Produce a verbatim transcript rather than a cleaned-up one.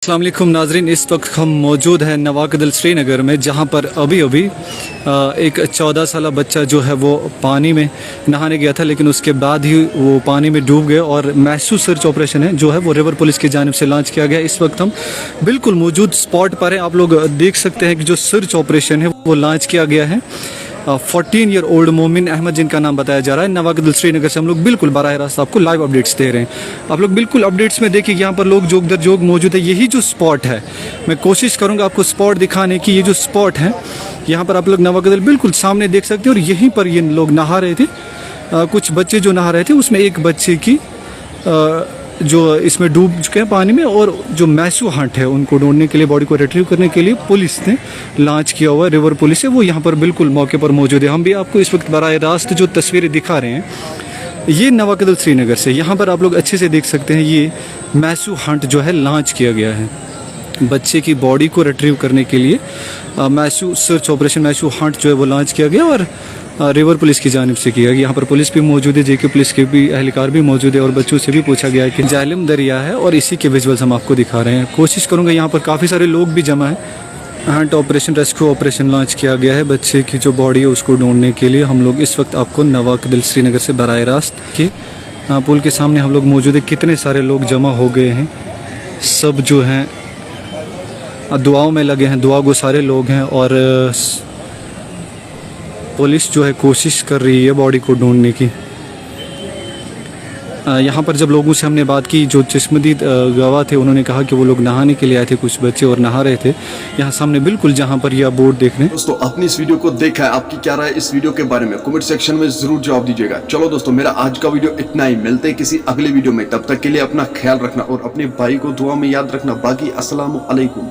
अस्सलाम वालेकुम नाजरीन, इस वक्त हम मौजूद हैं नवाकदल श्रीनगर में, जहां पर अभी अभी एक चौदह साल बच्चा जो है वो पानी में नहाने गया था, लेकिन उसके बाद ही वो पानी में डूब गए और मैसू सर्च ऑपरेशन है जो है वो रिवर पुलिस की जानिब से लॉन्च किया गया। इस वक्त हम बिल्कुल मौजूद स्पॉट पर हैं। आप लोग देख सकते हैं कि जो सर्च ऑपरेशन है वो लॉन्च किया गया है। फोर्टीन ईयर ओल्ड मोमिन अहमद जिनका नाम बताया जा रहा है, नवाकदल श्रीनगर से हम लोग बिल्कुल बराह रास्त आपको लाइव अपडेट्स दे रहे हैं। आप लोग बिल्कुल अपडेट्स में देखिए, यहाँ पर लोग जोगदर जोग मौजूद है। यही जो स्पॉट है, मैं कोशिश करूँगा आपको स्पॉट दिखाने की। ये जो स्पॉट है, यहाँ पर आप लोग नवाकदल बिल्कुल सामने देख सकते हैं और यहीं पर ये लोग नहा रहे थे। अ, कुछ बच्चे जो नहा रहे थे, उसमें एक बच्चे की अ, जो इसमें डूब चुके हैं पानी में, और जो मैसू हंट है उनको ढूंढने के लिए, बॉडी को रिट्रीव करने के लिए पुलिस ने लॉन्च किया हुआ है, रिवर पुलिस है, वो यहाँ पर बिल्कुल मौके पर मौजूद है। हम भी आपको इस वक्त बराह रास्त जो तस्वीरें दिखा रहे हैं, ये नवाकदल श्रीनगर से, यहाँ पर आप लोग अच्छे से देख सकते हैं, ये मैसू हंट जो है लॉन्च किया गया है बच्चे की बॉडी को रिट्रीव करने के लिए। अ, मैसू सर्च ऑपरेशन, मैसू हंट जो है वो लॉन्च किया गया और अ, रिवर पुलिस की जानिब से किया गया। यहाँ पर पुलिस भी मौजूद है, जेके पुलिस के भी एहलकार भी मौजूद है और बच्चों से भी पूछा गया है कि जालिम दरिया है और इसी के विजुअल्स हम आपको दिखा रहे हैं। कोशिश करूँगा, यहाँ पर काफ़ी सारे लोग भी जमा हैं। Hunt operation, rescue operation launch किया गया है बच्चे की जो बॉडी है उसको ढूंढने के लिए। हम लोग इस वक्त आपको नवाकदल श्रीनगर से बराह रास्त के अ, पुल के सामने हम लोग मौजूद है। कितने सारे लोग जमा हो गए हैं, सब जो हैं अ, दुआओं में लगे हैं, दुआ गो सारे लोग हैं और अ, स- पुलिस जो है कोशिश कर रही है बॉडी को ढूंढने की। अ, यहाँ पर जब लोगों से हमने बात की, जो चश्मदीद अ, गवाह थे, उन्होंने कहा कि वो लोग नहाने के लिए आए थे, कुछ बच्चे, और नहा रहे थे यहाँ सामने बिल्कुल जहाँ पर यह बोट देख रहे हैं। दोस्तों, आपने इस वीडियो को देखा है, आपकी क्या राय इस वीडियो के बारे में, कमेंट सेक्शन में जरूर जवाब दीजिएगा। चलो दोस्तों, मेरा आज का वीडियो इतना ही, मिलते हैं किसी अगले वीडियो में, तब तक के लिए अपना ख्याल रखना और अपने भाई को दुआ में याद रखना। बाकी अस्सलाम वालेकुम।